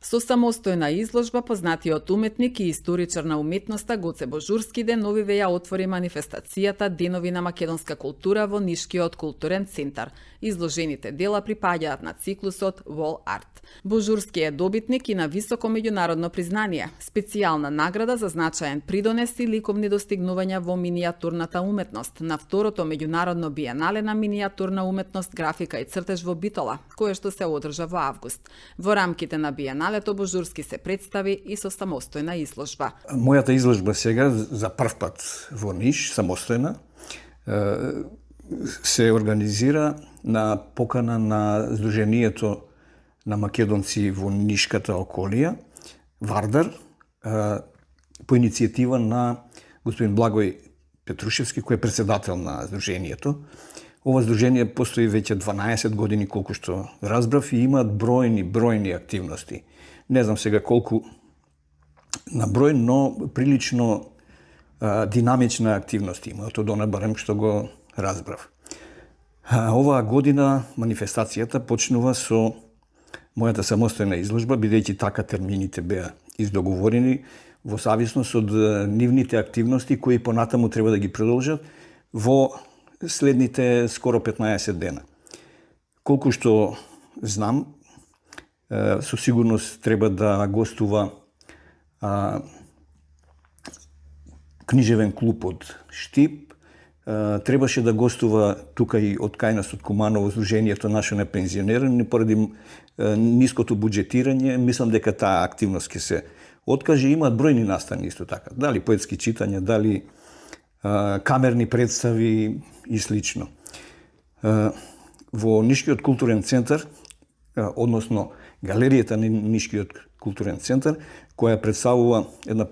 Со самостојна изложба, познатиот уметник и историчар на уметноста Гоце Божурски деновиве ја отвори манифестацијата Денови на македонска култура во Нишкиот културен центар. Изложените дела припаѓаат на циклусот Wall Art. Божурски е добитник и на високо меѓународно признание, специјална награда за значаен придонес и ликовни достигнувања во минијатурната уметност на второто меѓународно биенале на минијатурна уметност, графика и цртеж во Битола, кое што се одржа во август. Во рамките на биеналето Божурски се представи и со самостојна изложба. Мојата изложба сега за прв пат во Ниш, самостојна, се организира на покана на Сдруженијето на македонци во Нишката околија, Вардар, по иницијатива на господин Благој Петрушевски, кој е председател на Сдруженијето. Ова Сдружение постои веќе 12 години, колку што разбрав, и имаат бројни активности. Не знам сега колку на број, но прилично динамична активност имаат, од она барем што го разбрав. Оваа година манифестацијата почнува со мојата самостојна изложба, бидејќи така термините беа издоговорени во зависност од нивните активности кои понатаму треба да ги продолжат во следните скоро 15 дена. Колку што знам, со сигурност треба да гостува книжевен клуб од Штип, требаше да гостува тука и од кај нас од Куманово Сдруженијето наше на пензионери, но поради ниското буџетирање, мислам дека таа активност ќе се откаже. Имаат бројни настани исто така, дали поетски читања, дали камерни представи и слично. Во Нишкиот културен центар, односно галеријата на Нишкиот културен центар, која представува една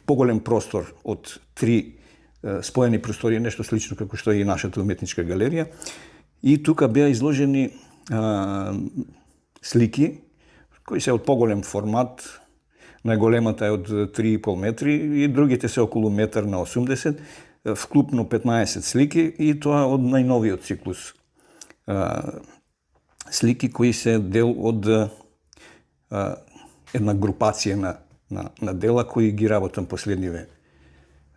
поголем простор од 3 споени простории, нешто слично како што е и нашата уметничка галерија. И тука беа изложени слики, кои се од поголем формат, најголемата е од 3,5 метри и другите се околу метар на 80, вклупно 15 слики и тоа од најновиот циклус слики кои се дел од една групација на дела кои ги работам последниве,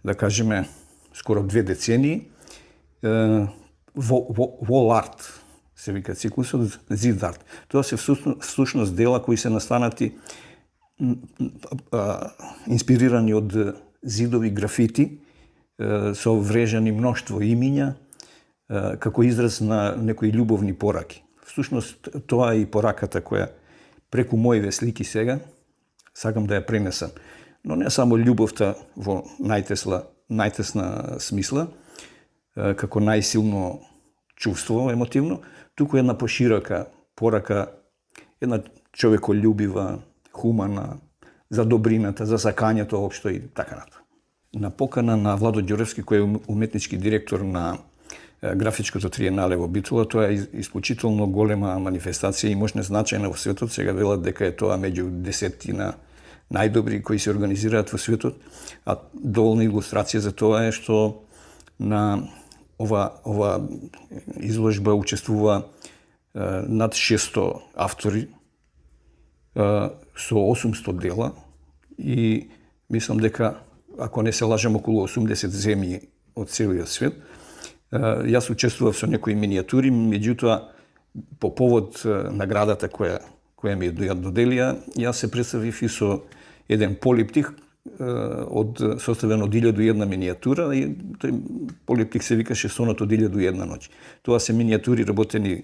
да кажеме, скоро 2 децении. Wall Art се вика циклусот, Zid Art. Тоа се всушност дела кои се настанати инспирирани од зидови графити со врежани мноштво имиња како израз на некои љубовни пораки. Всушност тоа е и пораката која преку моите слики сега сакам да ја пренесам. Но не само љубовта во најтесна смисла, како најсилно чувство емотивно, туку една поширока порака, една човеколюбива, хумана, за добрината, за сакањето општо и така натаму. На покана на Владо Ѓуревски, кој е уметнички директор на графичкото триенале во Битола, тоа е исклучително голема манифестација и можна значајна во светот. Сега велат дека е тоа меѓу 10 најдобри кои се организираат во светот. А доволна илустрација за тоа е што на ова изложба учествува над 600 автори со 800 дела и мислам дека, ако не се лажам, околу 80 земји од целиот свет. Јас учествував со некои минијатури, меѓутоа по повод наградата која ми ја доделија, јас се представив и со еден полиптих составен од 1001 минијатура и тој полиптих се викаше Сонот од 1001 ноќ. Тоа се минијатури работени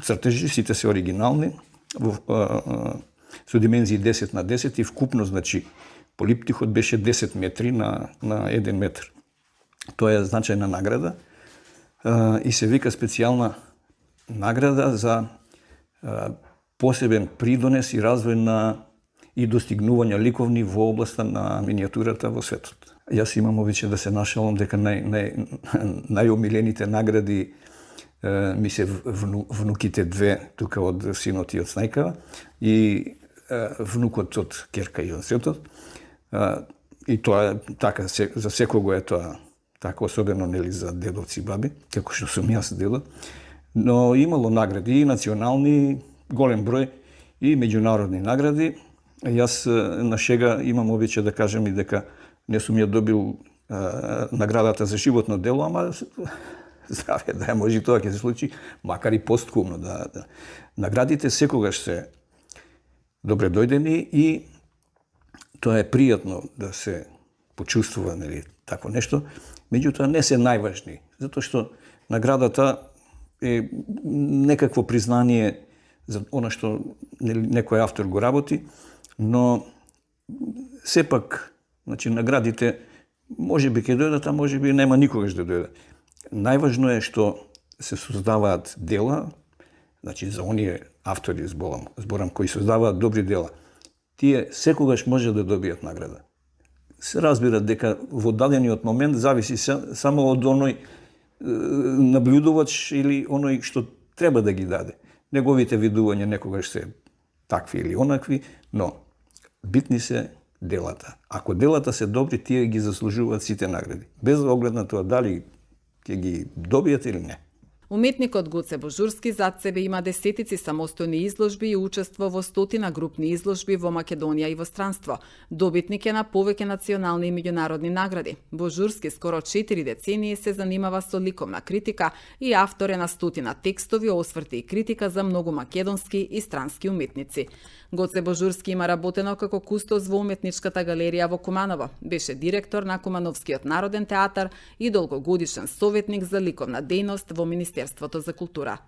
цртежи, сите се оригинални, со димензии 10 на 10 и вкупно, значи, полиптихот беше 10 метри на 1 метр. Тоа е значајна награда и се вика специјална награда за посебен придонес и развој на и достигнувања ликовни во областа на минијатурата во светот. Јас имам обичај да се нашалам дека најомилените награди ми се внуките две тука од синот и од снајкава и внукот од керка и од сетот. И тоа е така, за секого е тоа така, особено нели за дедовци и баби, како што сум јас дедо. Но имало награди и национални, голем број, и меѓународни награди. Јас на шега имам обичај да кажам и дека не сум ја добил наградата за животно дело, ама здраве, да може и тоа ќе се случи, макар и посткумно. Наградите секогаш се добре дојдени и тоа е пријатно да се почувствува, нели, такво нешто. Меѓутоа не се најважни, затоа што наградата е некакво признание за она што некој автор го работи, но сепак, значи, наградите може би ќе дојдат, а може би нема никогаш да дојдат. Најважно е што се создаваат дела, значи за оние автори, зборам, кои создаваат добри дела, тие секогаш може да добијат награда. Се разбира дека во дадениот момент зависи само од оној наблюдувач или оној што треба да ги даде. Неговите видувања некогаш се такви или онакви, но битни се делата. Ако делата се добри, тие ги заслужуваат сите награди. Без оглед на тоа дали ќе ги добијат или не. Уметникот Гоце Божурски зад себе има десетици самостојни изложби и учество во стотина групни изложби во Македонија и во странство. Добитник е на повеќе национални и меѓународни награди. Божурски скоро 4 децении се занимава со ликовна критика и автор е на стотина текстови, осврти и критика за многу македонски и странски уметници. Гоце Божурски има работено како кустос во уметничката галерија во Куманово. Беше директор на Кумановскиот народен театар и долгогодишен советник за ликовна дејност во Министерството за култура.